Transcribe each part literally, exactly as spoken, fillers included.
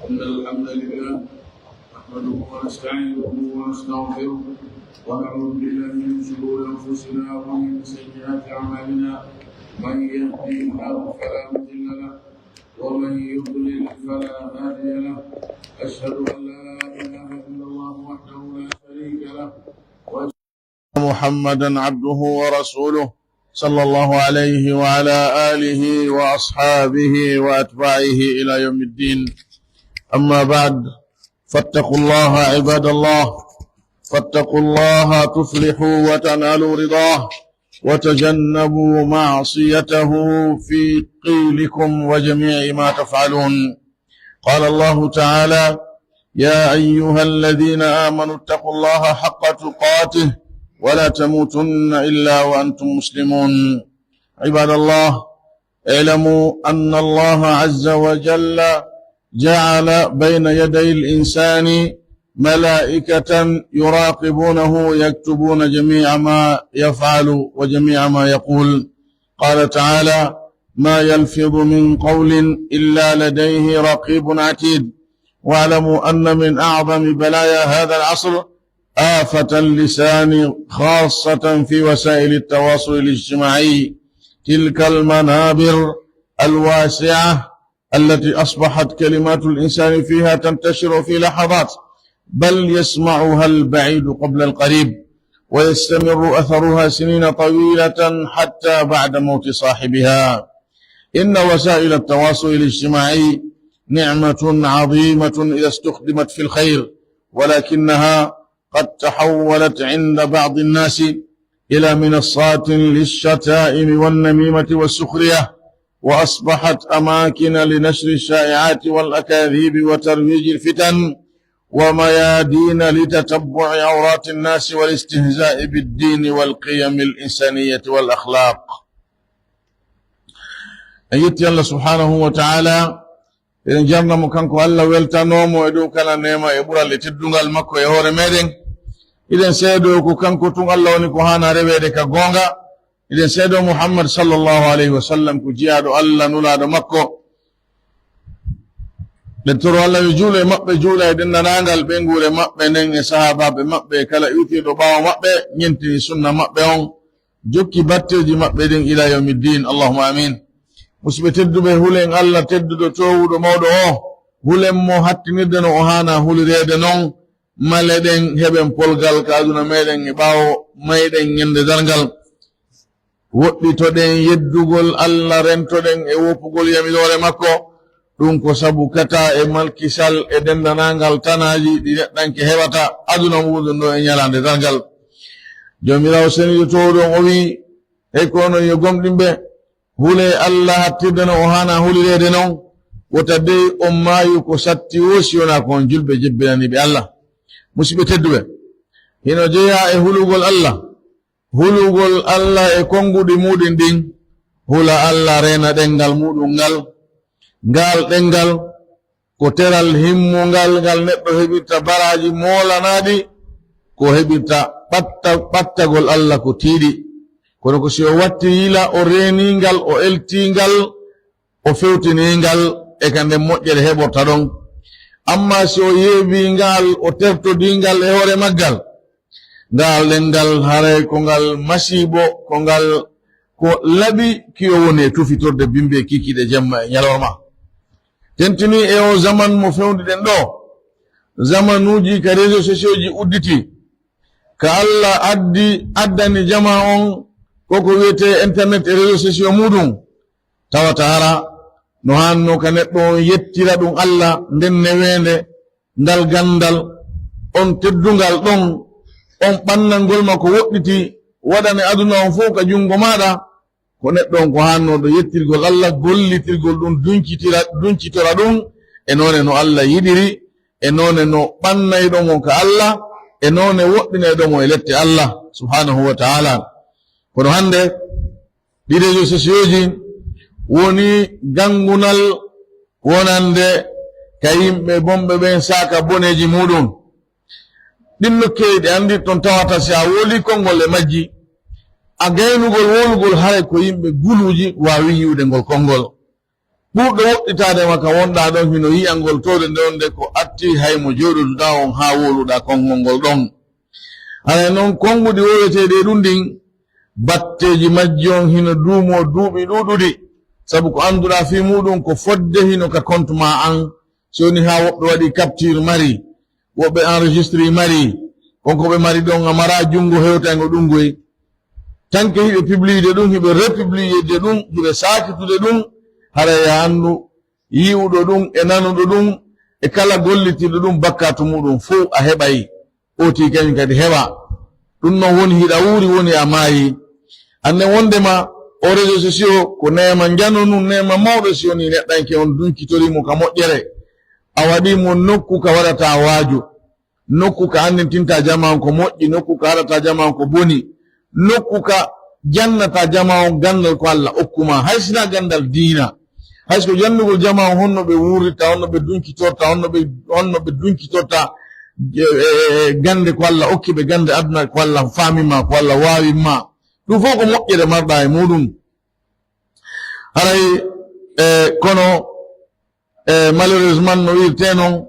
إن الحمد لله نحمده ونستعينه ونستغفره، ونعوذ بالله من شرور أنفسنا ومن سيئات أعمالنا. من يهده الله فلا مضل له، ومن يضلل فلا هادي له. أشهد أن لا إله إلا الله وحده لا شريك له، وأشهد محمدا عبده ورسوله، صلى الله عليه وعلى آله وأصحابه وأتباعه إلى يوم الدين. أما بعد، فاتقوا الله عباد الله، فاتقوا الله تفلحوا وتنالوا رضاه، وتجنبوا معصيته في قيلكم وجميع ما تفعلون. قال الله تعالى: يا أيها الذين آمنوا اتقوا الله حق تقاته ولا تموتن إلا وأنتم مسلمون. عباد الله، اعلموا أن الله عز وجل جعل بين يدي الإنسان ملائكة يراقبونه يكتبون جميع ما يفعل وجميع ما يقول. قال تعالى: ما يلفظ من قول إلا لديه رقيب عتيد. واعلموا أن من أعظم بلايا هذا العصر آفة اللسان، خاصة في وسائل التواصل الاجتماعي، تلك المنابر الواسعة التي أصبحت كلمات الإنسان فيها تنتشر في لحظات، بل يسمعها البعيد قبل القريب، ويستمر أثرها سنين طويلة حتى بعد موت صاحبها. إن وسائل التواصل الاجتماعي نعمة عظيمة إذا استخدمت في الخير، ولكنها قد تحولت عند بعض الناس إلى منصات للشتائم والنميمة والسخرية، وأصبحت أماكن لنشر الشائعات والأكاذيب وترويج الفتن، وميادين لتتبع عورات الناس والاستهزاء بالدين والقيم الإنسانية والأخلاق. En yetti Allah subhanahu wa ta'ala, eɗen jarna mo kanko Allah, weltanoo mo e dow kala neema e ɓural e teddungal makko e hoore meɗen. Eɗen seedoo ko kanko tun Allah woni ko haana reweede ka goonga. Eɗen seedoo Muhammad sallallahu alayhi wa sallam ko jiyaaɗo Allah, nulaaɗo makko. Ɗen toro Allah yo juulu e maɓɓe, juula e denndaangal ɓeynguure maɓɓe nden e sahaabaaɓe maɓɓe e kala iwtiiɗo ɓaawo maɓɓe, ɲentini sunna maɓɓe on, jokki batteeji maɓɓe ɗin ila yawmi ddin. Allahumma amin. Musidɓe tedduɓe, hulen Allah tedduɗo, toowuɗo, mawɗo o, hulen mo hattinirde no o haana hulireede non, maleɗen, heɓen polgal ka aduna meɗen e ɓaawo mayɗen ɲande darngal. Woɗɗitoɗen yeddugol Allah, rentoɗen e woppugol yamiroore makko. Ɗun ko sabu kata e malkisal e denndaangal tanaaji ɗi neɗɗanke heɓata aduna muuɗun ɗoo e ɲalaande darngal. Joomiraawo seniiɗo toowuɗo on o wi'i: Hey ko onon yo gomɗinɓe, hulee Allah hattirde no o haana hulireede non, wota dey on maayu ko satti woo si wonaa ko on julɓe jebbilaniiɓe Allah. Musidɓe tedduɓe, hino jeyaa e hulugol Allah. Hulugol Allah e konnguɗi muuɗun ɗin, hula Allah, reena ɗemngal muuɗun ngal. Ngal ɗemngal ko teral himmungal ngal neɗɗo heɓirta baraaji moolanaaɗi, ko heɓirta ɓatta-, ɓattagol Allah ko tiiɗi. Kono ko si o watti yila, o reenii ngal, o eltii ngal, o fewtinii ngal, e ka nden moƴƴere heɓorta ɗon. Ammaa si o yeebii ngal, o tertodii ngal e hoore maggal, ngal ɗemngal haray ko ngal masiibo, ko ngal ko laɓi ki o woni e tufitorde bimbi e kiikiiɗe jemma e ɲalorma. Tentinii e oo zaman mo fewndiɗen ɗoo, zamanuuji ka réseaux sociaux ji udditii, ka Allah addi, addani jamaa on ko ko wi'etee internet e réseaux sociaux muuɗun, tawata hara no haannoo ka neɗɗo on yettira ɗun Allah nden neweende, ngal ganndal, on teddungal ɗon, on ɓannangol ma ko woɗɗiti, waɗane aduna on fow ka junngo maaɗa, ko neɗɗo on ko haannooɗo yettirgol Allah, gollitirgol ɗun, duncitira, duncitora ɗun e noone no Allah yiɗiri, e noone no ɓannayɗo mo ka Allah, e noone woɗɗinayɗo mo e lette Allah subhanahu wa ta'ala. Kono hannde, ɗi réseaux sociaux ji woni ganngunal wonande ka yimɓe bonɓe ɓen saaka boneeji muuɗun. Ɗin nokkeeli ɗe anndirton tawata si a wowlii konngol e majji, a gaynugol wowlugol haray ko yimɓe guluuji waawi yi'ude ngol konngol. Ɓurɗo woɗɗitaade ma ka wonɗaa ɗon hino yi'a ngol towde nde wonde ko atti hay mo jooɗoduɗaa on haa wowluɗaa konngol ngol ɗon. Haray non konnguɗi woweteeɗi e ɗun ɗin, batteeji majji on hino duumoo duuɓi ɗuuɗuɗi, sabu ko annduɗaa fii muuɗun ko fodde hino ka compte maa an, si woni haa woɓɓe waɗi capture mari, woɓɓe enregistré mari, kon ko ɓe mari ɗon a maraa junngo hewtayngo ɗun goy. Tanke hiɓe publiyde ɗun, hiɓe republiyde ɗun, hiɓe saakitude ɗun, haray a anndu yi'uɗo ɗun e nanuɗo ɗun e kala gollitirɗo ɗun bakkaatu muuɗun fow a heɓay, ootii kañun kadi heɓa. Ɗun non woni hiɗa wuuri, woni a maayi. Annen wondema o réseaux sociaux ko neema njano nun, neema mawɗo si woni neɗɗanke on dunkitori mo ka moƴƴere, a waɗii mo nokku ka waɗataa waaju. Nokku ka anndintinta jamaa on ko moƴƴi, nokku ka haɗata jamaa on ko boni, nokku ka jannata jamaa on ganndal ko Alla okku maa. Hay sinaa ganndal diina, hay so ko janndugol jamaa on honno ɓe wuurrita, honno ɓe dunkitorta, honno ɓe, honno ɓe dunkitorta, e, e, e gannde ko Alla okki ɓe, gannde aduna ko Alla faami maa, ko Alla waawi maa. Ɗun fow ko moƴƴere marɗaa e muuɗun. Haray, e, kono, e, malheureusement, no wi'irtee non,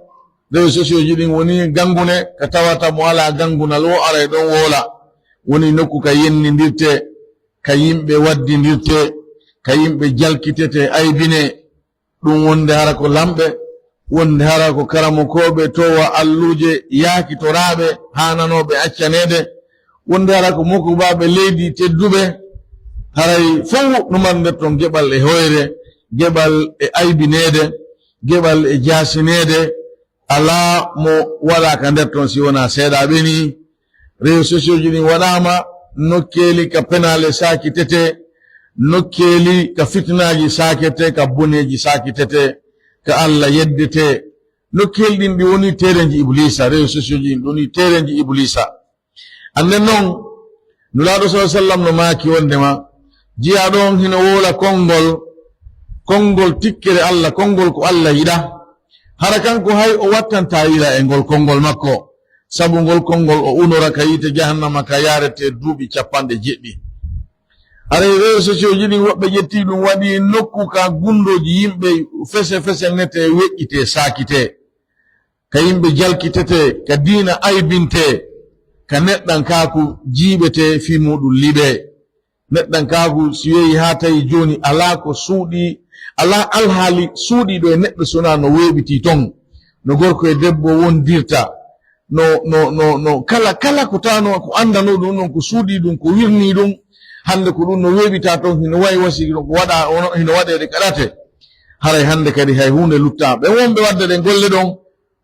réseaux sociaux ji ɗin woni ganngune, ka tawata mo alaa ganngunal woo aray ɗon woola. Woni nokku ka yennindirtee, ka yimɓe waddindirtee, ka yimɓe jalkitetee, aybinee. Ɗun wonde hara ko lamɓe, wonde hara ko karamokooɓe towa alluuje yaakitoraaɓe haananooɓe accaneede, wonde hara ko mokobaaɓe leydi tedduɓe, haray fow no mari nder ton geɓal e hoyre, geɓal e aybineede, geɓal e jaasineede, alaa mo waɗaa ka nder ton si wonaa seeɗaaɓe nii. Réseaux sociaux ji ɗin waɗaama nokkeeli ka penaale saakitetee, nokkeeli ka fitinaaji saaketee, ka boneeji saakitetee, ka Alla yeddetee. Nokkeeli ɗin ɗi woni terenji Ibuliisa, réseaux sociaux ji ɗin ɗi woni terenji Ibuliisa. Annden non, Nulaaɗo sallallaahu alayhi wa sallam no maaki wondema, jiyaaɗo on hino wowla konngol, konngol tikkere Alla, konngol ko Alla yiɗa. Hara kanko hay o wattantaa yila e ngol konngol makko, sabu ngol konngol o unora ka yiite jahannama ka yaaretee duuɓi cappanɗe jeɗɗi. Haray réseaux sociaux ji ɗin woɓɓe ƴettii ɗun waɗii nokku ka gunndooji yimɓe fese fese netee, weƴƴitee, saakitee. Ka yimɓe jalkitetee, ka diina aybintee, ka neɗɗankaaku jiiɓetee fii muuɗun liɓee. Neɗɗankaaku si yehi haa tawi jooni alaa ko suuɗii, alaa alhaali suuɗiiɗo e neɗɗo si wonaa no weeɓitii ton, no gorko e debbo wondirta, no, no, no, no kala, kala ko taanoo ko anndanoo ɗun ɗon, ko suuɗii ɗun, ko wirnii ɗun, hannde ko ɗun no weeɓitaa ton, hino wayi wasi ɗun ko waɗaa, hino waɗeede ka ɗate. Haray hannde kadi hay huunde luttaa. Ɓen wonɓe waɗde ɗen golle ɗon,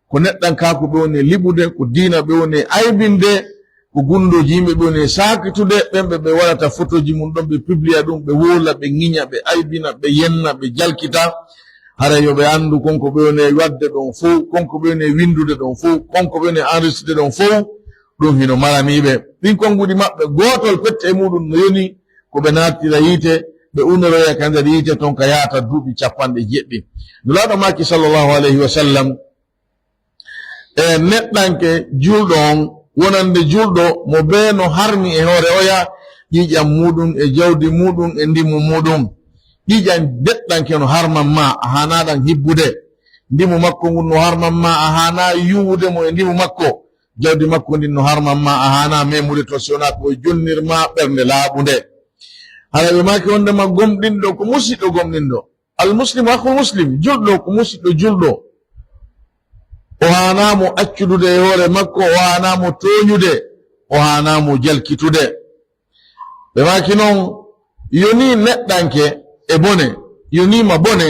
ko neɗɗankaaku ɓe woni e liɓude, ko diina ɓe woni e aybinde, ko gunndooji yimɓe ɓe woni e saakitude, ɓen ɓe ɓe waɗata fotooji mun ɗon, ɓe publia ɗun, ɓe wowla, ɓe ŋiña, ɓe aybina, ɓe yenna, ɓe jalkita. Haray yo ɓe anndu kon ko ɓe woni e waɗde ɗon fow, kon ko ɓe woni e winndude ɗon fow, kon ko ɓe woni e enregistré ɗon fow, ɗun hino maranii ɓe. Ɗin konnguɗi maɓɓe, gootol pette e muuɗun no yoni ko ɓe naatira yiite, ɓe unoroya ka nder yiite ton ka yaata duuɓi cappanɗe jeɗɗi. Nulaaɗo maaki, sallallaahu alayhi wa sallam, e neɗɗanke julɗo on, wonande julɗo mo bee no harmi e hoore oya, ƴiiƴam muuɗun e jawdi muuɗun e ndimu muuɗun. Ƴiiƴam neɗɗanke no harman ma, a haanaa ɗan hibbude. Ndimu makko ngun no harman ma, a haanaa yuwude mo e ndimu makko. Jawdi makko ndin no harman ma, a haanaa memude ton si wonaa ko o jonnir ma ɓernde laaɓunde. Hara ɓe maaki wondema gomɗinɗo ko musiɗɗo gomɗinɗo. Al muslimu akhul muslim, julɗo ko musiɗɗo julɗo. O haanaa mo accudude e hoore makko, o haanaa mo tooñude, o haanaa mo jalkitude. Ɓe maaki non, yonii neɗɗanke e bone, yonii ma bone,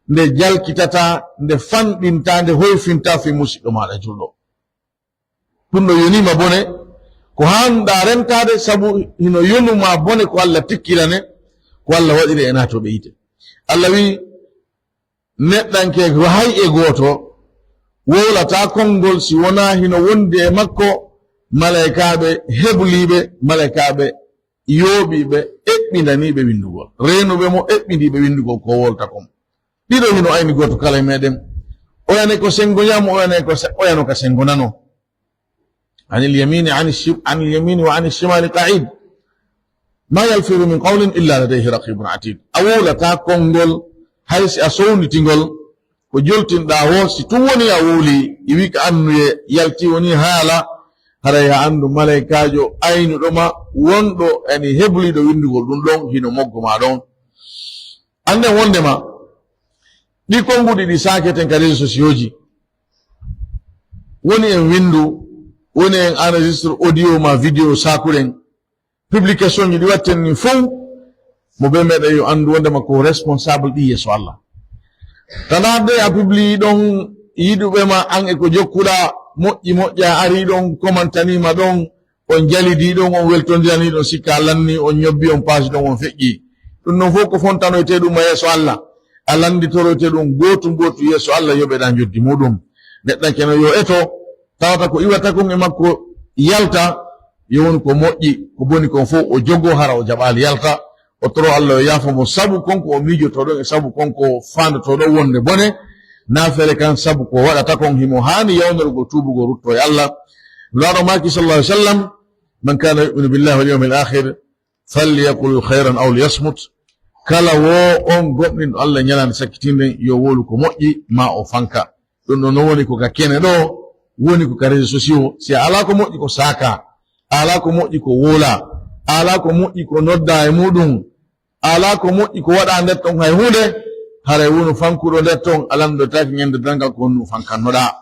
nde jalkitataa, nde fanɗintaa, nde hoyfintaa fii musiɗɗo maaɗa julɗo. Ɗun ɗon yonii ma bone, ko haanɗaa rentaade, sabu hino yonu ma bone ko Alla tikkirane, ko Alla waɗiri e naatooɓe yiite. Alla wi'i, neɗɗanke hay e gooto wowlataa konngol si wonaa hino wondi e makko malaykaaɓe hebuliiɓe, malaykaaɓe yooɓiiɓe, eɓɓindaniiɓe winndugol, reenuɓe mo, eɓɓindiiɓe winndugol ko wowlata kon. Ɗiɗo hino ayni gooto kala e meɗen. Oya ne ko senngo ñaamo, oya ne ko se-, oya no ka senngo nano. Anil yamini, ani shim-, anil yamini wa ani shimali qa'id. Ma yalfidu min qawlin illa ladayhi raqibun atid. A wowlataa konngol Hay si a sownitingol, ko joltinɗaa woo, si tun woni a wowlii, i wi'i ka annuye yalti woni haala, haray a anndu malaykaajo aynuɗo ma, wonɗo ene hebliiɗo winndugol ɗun ɗon, hino moggo maa ɗon. Annden wonndema, ɗi konnguɗi ɗi saaketen ka réseaux sociaux ji, woni en winndu, woni en enregistre audio maa vidéo saakuɗen, publication ji ɗi watten ni fow, mo bee meɗen yo anndu wonndema ko responsable ɗi yeeso Allah. Tanaa de a publie ɗon yiɗuɓe ma an e ko jokkuɗaa, moƴƴi moƴƴa arii ɗon, komantanii ma ɗon, on jalidii ɗon, on weltondiranii ɗon, sikka a lannii, on ñobbii, on paasi ɗon, on feƴƴii. Ɗun non fow ko fontanoytee ɗun ma yeeso Allah. A lannditoroytee ɗun gootu gootu yeeso Allah, yoɓeɗaa njoddi muuɗum. Neɗɗanke no yo eto, tawata ko iwata kon e makko yalta, yo wonu ko moƴƴi, ko boni kon fow o jogoo, hara o jaɓaali yalta. O toroo Allah yo yaafo mo sabu kon ko o miijotoo ɗon e sabu kon ko faandotoo ɗon wonde bone. Naafere kan sabu ko waɗata kon himo haani yawnorgol tuubugol ruttoo e Allah. Nulaaɗo maaki sallallahu alaihi wasallam, "Man kana yu'minu billahi wal yawmil akhir falyaqul khayran aw liyasmut." Kala woo on gomɗinɗo Allah e ñalaande sakkitiinde, yo wowlu ko moƴƴi, maa o fanka. Ɗun ɗon non woni ko ka kene ɗoo, woni ko ka réseaux sociaux. Si a alaa ko moƴƴi ko saakaa, a alaa ko moƴƴi ko wowlaa, a alaa ko moƴƴi ko noddaa e muuɗum, a alaa ko moƴƴi ko waɗaa nder ton hay huunde, haray wonu fankuɗo nder ton, a lanndotaake ñande darngal ko honɗun fankannoɗaa.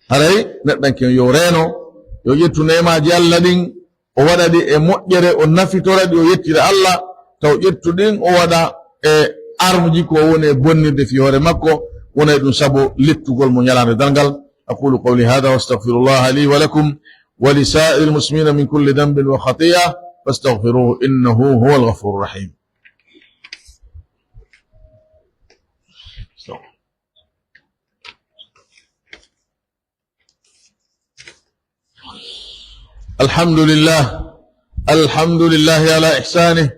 Haray neɗɗanke yo reeno, yo ƴettu neemaaji Allah ɗin, o waɗa ɗi e moƴƴere, o nafitora ɗi, o yettira Allah, taw ƴettu ɗin o waɗa e armuji ko woni e bonnirde fii hoore makko, wona e ɗun sabu lettugol mo ñalaande darngal. أقول قولي هذا وأستغفر الله لي ولكم ولسائر المسلمين من كل ذنب وخطيئة فاستغفروه إنه هو الغفور الرحيم. الحمد لله. الحمد لله على إحسانه،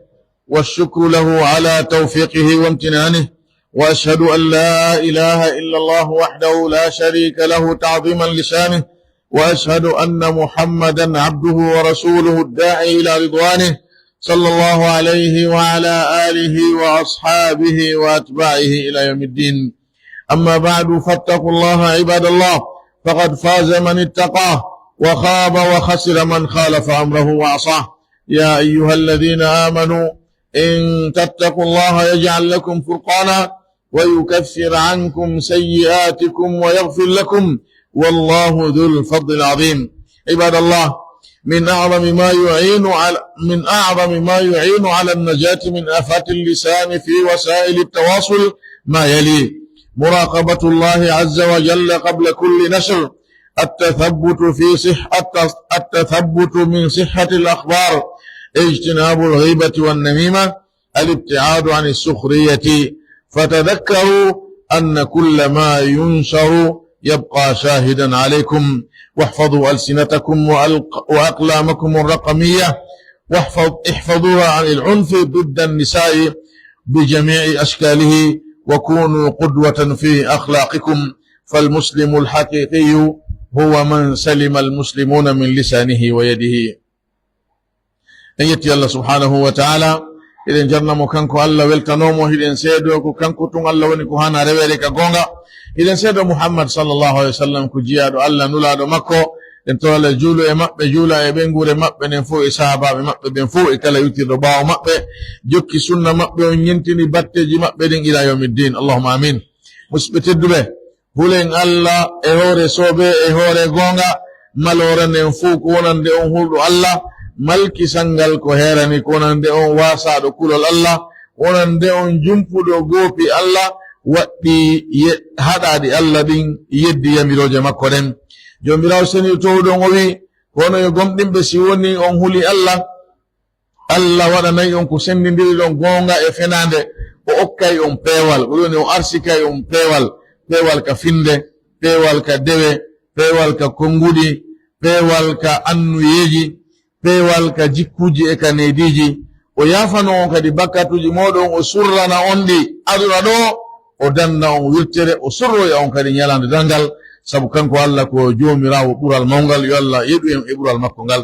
والشكر له على توفيقه وامتنانه، وأشهد أن لا إله إلا الله وحده لا شريك له تعظيما لشانه، وأشهد أن محمدا عبده ورسوله الداعي إلى رضوانه، صلى الله عليه وعلى آله وأصحابه وأتباعه إلى يوم الدين. أما بعد، فاتقوا الله عباد الله، فقد فاز من اتقاه، وخاب وخسر من خالف أمره وعصاه. يا أيها الذين آمنوا إن تتقوا الله يجعل لكم فرقانا ويكفر عنكم سيئاتكم ويغفر لكم، والله ذو الفضل العظيم. عباد الله، من أعظم ما يعين على، من أعظم ما يعين على النجاة من آفات اللسان في وسائل التواصل ما يلي: مراقبة الله عز وجل قبل كل نشر، التثبت في صح-، الت-، التثبت من صحة الأخبار، اجتناب الغيبة والنميمة، الابتعاد عن السخرية، فتذكروا أن كل ما ينشر يبقى شاهدا عليكم، واحفظوا ألسنتكم وألق-، وأقلامكم الرقمية، واحفظ-، احفظوها عن العنف ضد النساء بجميع أشكاله، وكونوا قدوة في أخلاقكم، فالمسلم الحقيقي هو من سلم المسلمون من لسانه ويده. En yetti Allah subhanahu wa ta'ala, hiɗen jarna mo kanko Allah, weltanoo mo, hiɗen seedoo ko kanko tun Allah woni ko hana reweede ka goonga. Hiɗen seedoo Muhammad sallallahu alaihi wasallam ko jiyaaɗo Allah, nulaaɗo makko. En toroo Allah juulu e maɓɓe, juula e ɓeynguure maɓɓe nden fow, e sahaabaaɓe maɓɓe ɓen fow, e kala yewtirɗo ɓaawo maɓɓe, jokki sunna maɓɓe on, ñentini batteeji maɓɓe ɗin ila yawmiddin. Allahumma amin. Musidɓe tedduɓe, hulen Allah e hoore soobee, e hoore goonga, maloore nden fow ko wonande on hulɗo Allah, malkisal ngal ko heerani ko wonande on waasaaɗo kulol Allah, wonande on jumpuɗo goopi Allah, waɗɗii ye-, haɗaaɗi Allah ɗin, yeddi yamirooje makko ɗen. Joomiraawo seniiɗo toowuɗo on o wi'i, ko onon yo gomɗinɓe, si wonii on huli Allah, Allah waɗanay on ko senndindiri ɗon goonga e fenaande, o okkay on peewal, ko ɗun woni o arsikay on peewal, peewal ka finnde, peewal ka dewe, peewal ka konnguɗi, peewal ka annuyeeji, peewal ka jikkuuji e ka neediiji. O yaafanoo on kadi bakkatuuji mooɗon, o surrana on ɗi aduna ɗoo, o danna on wiltere, o sorroya on kadi ñalaande darngal, sabu kanko Allah ko Joomiraawo ɓural mawngal. Yo Allah yeɗu en e ɓural makko ngal.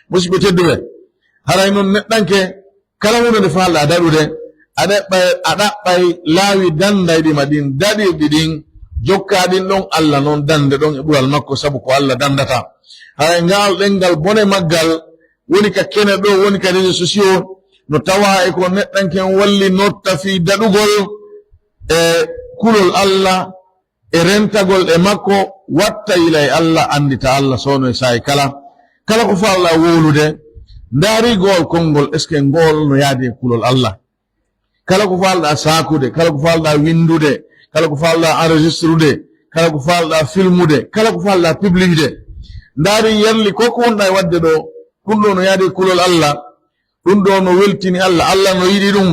Musidɓe tedduɓe, haray non neɗɗanke, kala huunde nde faalɗaa daɗude, a ɗaɓɓay, a ɗaɓɓay laawi dandayɗi ma ɗin, daɗirɗi ɗin, jokkaa ɗin ɗon Alla non dande ɗon e ɓural makko, sabu ko Alla dandata. Haray ngal ɗengal bone maggal woni ka kene ɗoo, woni ka réseaux sociaux, no tawaa e ko neɗɗanke on wallinorta fii daɗugol e kulol Alla, e rentagol e makko, watta yila e Alla, anndita Alla soono e saa'i kala. Kala ko faalɗaa wowlude, ndaari go'ol konngol, est-ce que ngo'ol no yaadi e kulol Alla? Kala ko faalɗaa saakude, kala ko faalɗaa winndude, kala ko faalɗaa enregistrude, kala ko faalɗaa filmude, kala ko faalɗaa publiyude, ndaari yerli ko ko wonɗaa e waɗde ɗoo, ɗun ɗoo no yaadi e kulol Alla, ɗun ɗoo no weltini Alla, Alla no yiɗi ɗun.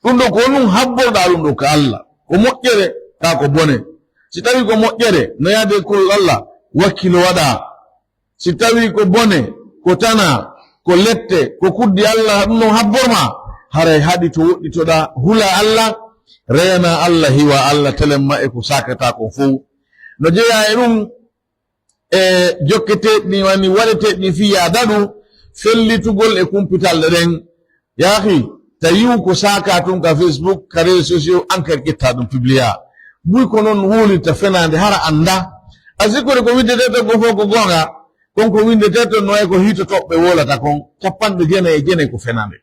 Ɗun ɗoo ko honɗun habborɗaa ɗun ɗoo ka Alla? Ko moƴƴere, kaa ko bone? Si tawii ko moƴƴere, no yaadi e kulol Alla, wakkilo waɗaa. Si tawii ko bone, ko tanaa, ko lette, ko kuddi Alla, ɗun ɗon habbor maa, haray haɗito woɗɗitoɗaa, hulaa Alla, reenaa Alla, hiwaa Alla, telemma e ko saakataa kon fow. No jeyaa e ɗun, e jokketeeɗi ɗin, wani waɗeteeɗi ɗin fii yaa daɗu, fellitugol e kumpitalɗe ɗen. Yaahi, ta yi'u ko saakaa tun ka Facebook, ka réseaux sociaux, an kadi ƴettaa ɗun publiyaa. Buy ko non wowlirta fenaande, hara anndaa. A sikkude ko winndetee ton kon fow ko goonga, kon ko winndetee ton no e ko hiitotooɓe wowlata kon, cappanɗe jeenayi e jeenayi ko fenaande.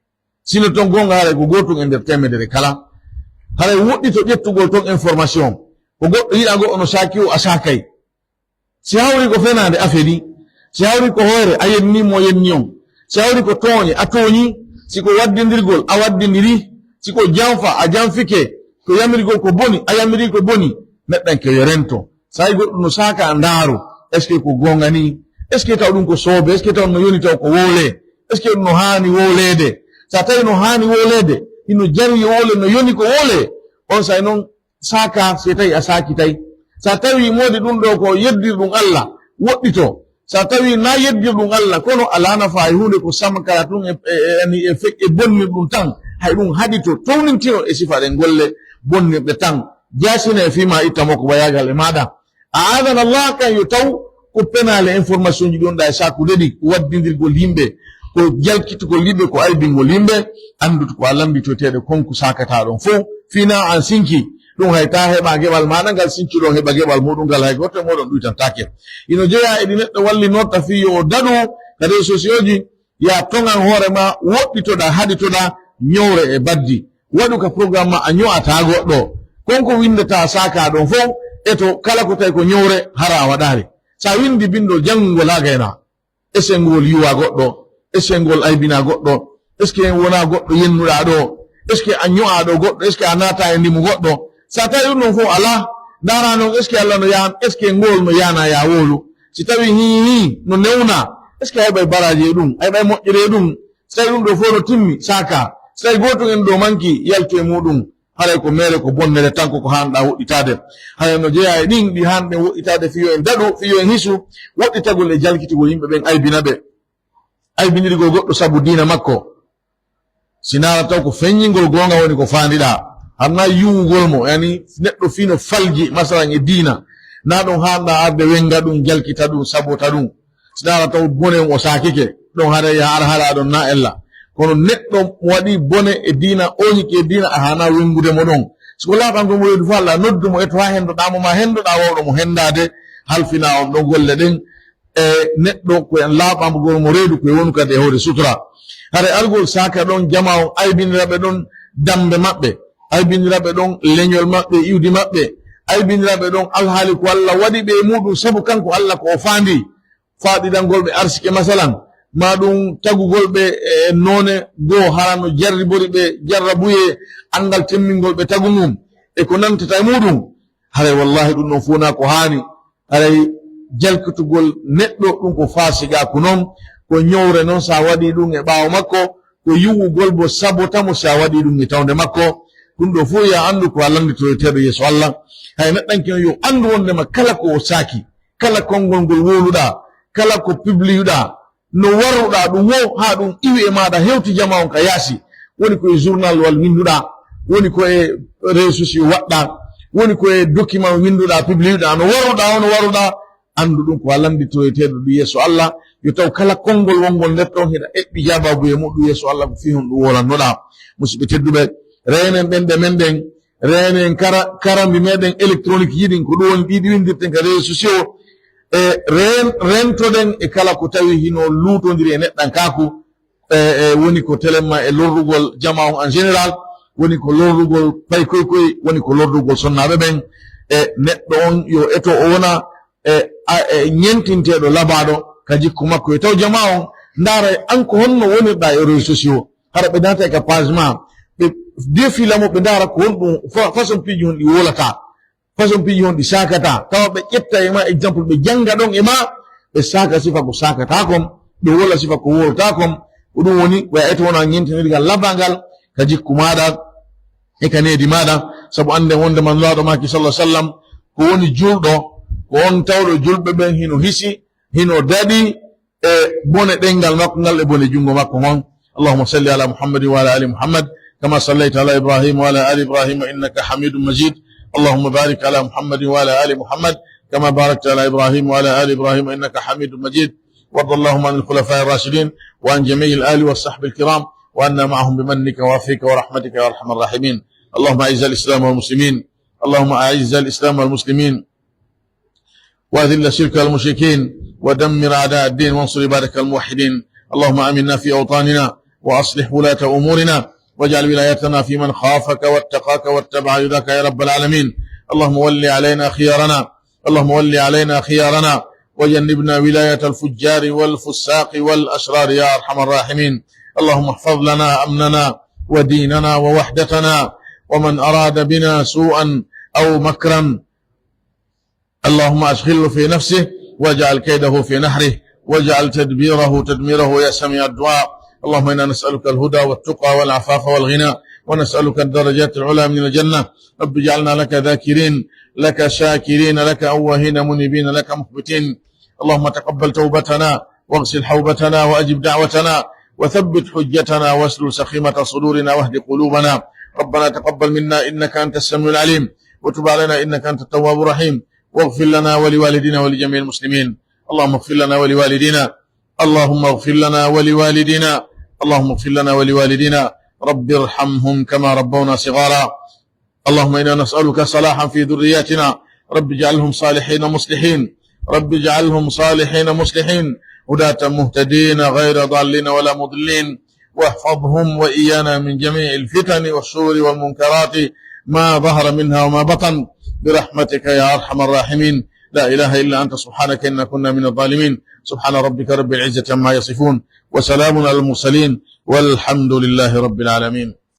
Sino ton goonga, haray ko gootun e nder teemedere kala. Haray woɗɗito ƴettugol ton information. Ko goɗɗo yiɗaa goɗɗo no saaki o, a saakay. Si hawri ko fenaande, a fenii. Si hawri ko hoyre, a yennii mo o yennii on. Si hawri ko tooɲe, a tooɲii. Si ko waddindirgol, a waddindirii. Si ko janfa, a janfike. Ko yamirgol ko boni, a yamirii ko boni. Neɗɗanke yo rento. Saa'i goɗɗo no saaka, a ndaaru. Est-ce que ko goonga nii? Est-ce que taw ɗun ko soobee? Est-ce que taw no yoni taw ko wowlee? Est-ce que ɗun no haani wowleede? Si a tawii no haani wowleede, hino jarii yo wowlee, no yoni ko wowlee, on saa'i non, saakaa, si tawii a saakitay. Si a tawii moodi ɗun ɗoo ko yeddirɗun Alla, woɗɗitoo. Si a tawii naa yeddirɗun Alla, kono alaa nafaa e huunde, ko samkara tun e, e, e, e fe-, e bonnirɗun tan, hay ɗun haɗito, townintinoo e sifa ɗen golle bonnirɗe tan, jaasina e fii maa, itta mo ko bayaagal e maaɗa. A'aadana Allah, kan yo taw ko penaale information ji ɗon ɗaa e saakude ɗi, ko waddindirgol yimɓe, ko jalkitugol yimɓe, ko aybingol yimɓe, anndude ko a lannditoyteeɗo kon ko saakataa ɗon fow, fii naa an sinki, ɗun hay taa heɓa geɓal maaɗa ngal, sinki ɗon heɓa geɓal muuɗun ngal, hay gooto e mooɗon ɗuytantaake. Hino jeyaa e ɗi neɗɗo wallinorta fii yo o daɗu ka réseaux sociaux ji, yaa toŋan hoore maa, woɗɗitoɗaa, haɗitoɗaa, ɲowre e baddi. Waɗu ka programme maa, a ɲo'ataa goɗɗo. Kon ko winndataa saakaa ɗon fow, e to kala ko tawi ko ɲowre, hara a waɗaali. Si a winndi binndol, janngugol haa gaynaa. Est-ce que ngol yuwaa goɗɗo? Est-ce que ngol aybinaa goɗɗo? Est-ce que wonaa goɗɗo yennuɗaa ɗoo? Est-ce que a ɲo'aa ɗoo goɗɗo? Est-ce que a naataa e ndimu goɗɗo? Si a tawii ɗun ɗon fow alaa, ndaaraa non, est-ce que Alla no yaan-, est-ce que ngol no yaanaa yaa wowlu? Si tawii hii hii no newnaa, est-ce que a heɓay baraaji e ɗun? A heɓay moƴƴere e ɗun? Si tawii ɗun ɗoo fow no timmi, saakaa. Si tawii gootun en ɗoo mankii, yaltu e muuɗun. Haray ko meere, ko bonnere tan, ko ko haanɗaa woɗɗitaade. Haray no jeyaa e ɗin ɗi haanɗen woɗɗitaade fii yo en daɗu, fii yo en hisu, woɗɗitagol e jalkitugol yimɓe ɓen, aybina ɓe. Aybindirgol goɗɗo sabu diina makko. Si naara taw ko feɲɲingol goonga woni ko faandiɗaa, hara naa yuwugol mo, yani neɗɗo fii no falji, masalan, e diina, naa ɗon haanɗaa arde wennga ɗun, jalkita ɗun, sabota ɗun. Si naara taw bone on o saakike, ɗon haray yaa ara hala ɗon naa ella. Kono neɗɗo mo waɗii bone e diina, ooɲike e diina, a haanaa wenngude mo ɗon. Si ko laaɓangol mo reedu faa, Alla noddu mo, e to haa henndoɗaa mo, maa henndoɗaa wawɗo mo henndaade, halfinaa on ɗon golle ɗen, e neɗɗo ko en laaɓangol mo reedu, ko e wonu kadi e hoore sutura. Haray argol saaka ɗon jamaa on, aybinira ɓe ɗon dammbe maɓɓe, aybinira ɓe ɗon leɲol maɓɓe, iwdi maɓɓe, aybinira ɓe ɗon alhaali ko Alla waɗi ɓe e muuɗun, sabu kanko Alla ko o faandii, faaɗidangol ɓe arsike, masalan, maa ɗun tagugol ɓe e noone goo, hara no jarribori ɓe jarrabuyee, anngal temmingol ɓe tagu ngun, e ko nantata e muuɗun. Haray wallaahi ɗun ɗon fow naa ko haani. Haray jalkitugol neɗɗo, ɗun ko faasigaaku non, ko ɲowre non si a waɗii ɗun e ɓaawo makko, ko yuwugol bo sabota mo si a waɗii ɗun e tawnde makko. Ɗun ɗoo fow yo a anndu ko a lannditoreteeɗo yeeso Alla. Hay neɗɗanke on yo anndu wonndema kala ko o saaki, kala konngol ngol wowluɗaa, kala ko pibliyuɗaa, no waruɗaa ɗun woo haa ɗun iwi e maaɗa, hewti jamaa on ka yaasi, woni ko e journal wal winnduɗaa, woni ko e réseaux sociaux waɗɗaa, woni ko e document winnduɗaa, pibliyuɗaa, no waruɗaa, hono waruɗaa, anndu ɗun ko a lannditoreteeɗo ɗun yeeso Alla. Yo taw kala konngol wonngol nder ɗon hiɗa eɓɓi jaabaabu e muɗum yeeso Alla, ko fii honɗun wowlannoɗaa. Musidɓe tedduɓe, Reenen ɗenɗe men ɗen, reenen kara-, karambi meɗen électronique ji ɗin, ko ɗum woni ɗi ɗi windirten ka réseaux sociaux. E reen-, rentoɗen e kala ko tawi hino luutondiri e neɗɗankaaku, e, e woni ko telemma e lorrugol jamaa on en général, woni ko lorrugol paykoy koy, woni ko lorrugol sonnaaɓe ɓen. E neɗɗo on yo eto o wona e, a, e ñentinteeɗo labaaɗo ka jikku makko. E taw jamaa on ndaara an ko honno wonirɗaa e réseaux sociaux. Hara ɓe naata e ka page ma, ɓe défila mo, ɓe ndaara ko honɗum, fa-, façon piiji honɗi wolataa, façon piiji honɗi saakataa. Tawa ɓe ƴetta e ma exemple, ɓe jannga ɗon e ma, ɓe saaka sifa ko saakataa kon, ɓe wola sifa ko wolataa kon. Ko ɗum woni, ko a eto wona ñentinirgal labangal ka jikku maaɗa, e ka needi maaɗa, sabu annden wonde man Nulaaɗo maaki, sallallahu alaihi wasallam, ko woni julɗo, ko on tawɗo julɓe ɓen hino hisi, hino daɗi e bone ɗengal makko ngal e bone junngo makko ngon. اللهم صل على محمد وعلى آل محمد كما صليت على إبراهيم وعلى آل إبراهيم إنك حميد مجيد. اللهم بارك على محمد وعلى آل محمد كما باركت على إبراهيم وعلى آل إبراهيم إنك حميد مجيد. وارض اللهم عن الخلفاء الراشدين وعن جميع الآل والصحب الكرام وعنا معهم بمنك وعفوك ورحمتك يا أرحم الراحمين. اللهم أعز الإسلام والمسلمين. اللهم أعز الإسلام والمسلمين وأذل الشرك والمشركين ودمر أعداء الدين وانصر عبادك الموحدين. اللهم آمنا في أوطاننا وأصلح ولاة أمورنا واجعل ولايتنا في من خافك واتقاك واتبع رضاك يا رب العالمين. اللهم ول علينا خيارنا اللهم ول علينا خيارنا وجنبنا ولاية الفجار والفساق والأشرار يا أرحم الراحمين. اللهم احفظ لنا أمننا وديننا ووحدتنا ومن أراد بنا سوءا أو مكرا اللهم أشغله في نفسه واجعل كيده في نحره واجعل تدبيره تدميره يا سميع الدعاء. اللهم إنا نسألك الهدى والتقى والعفاف والغنى ونسألك الدرجات العلى من الجنة. رب اجعلنا لك ذاكرين لك شاكرين لك أواهين منيبين لك مخبتين. اللهم تقبل توبتنا واغسل حوبتنا وأجب دعوتنا وثبت حجتنا واسلل سخيمة صدورنا واهد قلوبنا. ربنا تقبل منا إنك أنت السميع العليم وتب علينا إنك أنت التواب الرحيم واغفر لنا ولوالدينا ولجميع المسلمين. اللهم اغفر لنا ولوالدينا. اللهم اغفر لنا ولوالدينا. اللهم اغفر لنا ولوالدينا. رب ارحمهم كما ربونا صغارا. اللهم إنا نسألك صلاحا في ذرياتنا. رب اجعلهم صالحين مصلحين. رب اجعلهم صالحين مصلحين. هداة مهتدين غير ضالين ولا مضلين. واحفظهم وإيانا من جميع الفتن والشرور والمنكرات ما ظهر منها وما بطن برحمتك يا أرحم الراحمين. لا إله إلا أنت سبحانك إنا كنا من الظالمين. سبحان ربك رب العزة عما يصفون وسلام على المرسلين والحمد لله رب العالمين.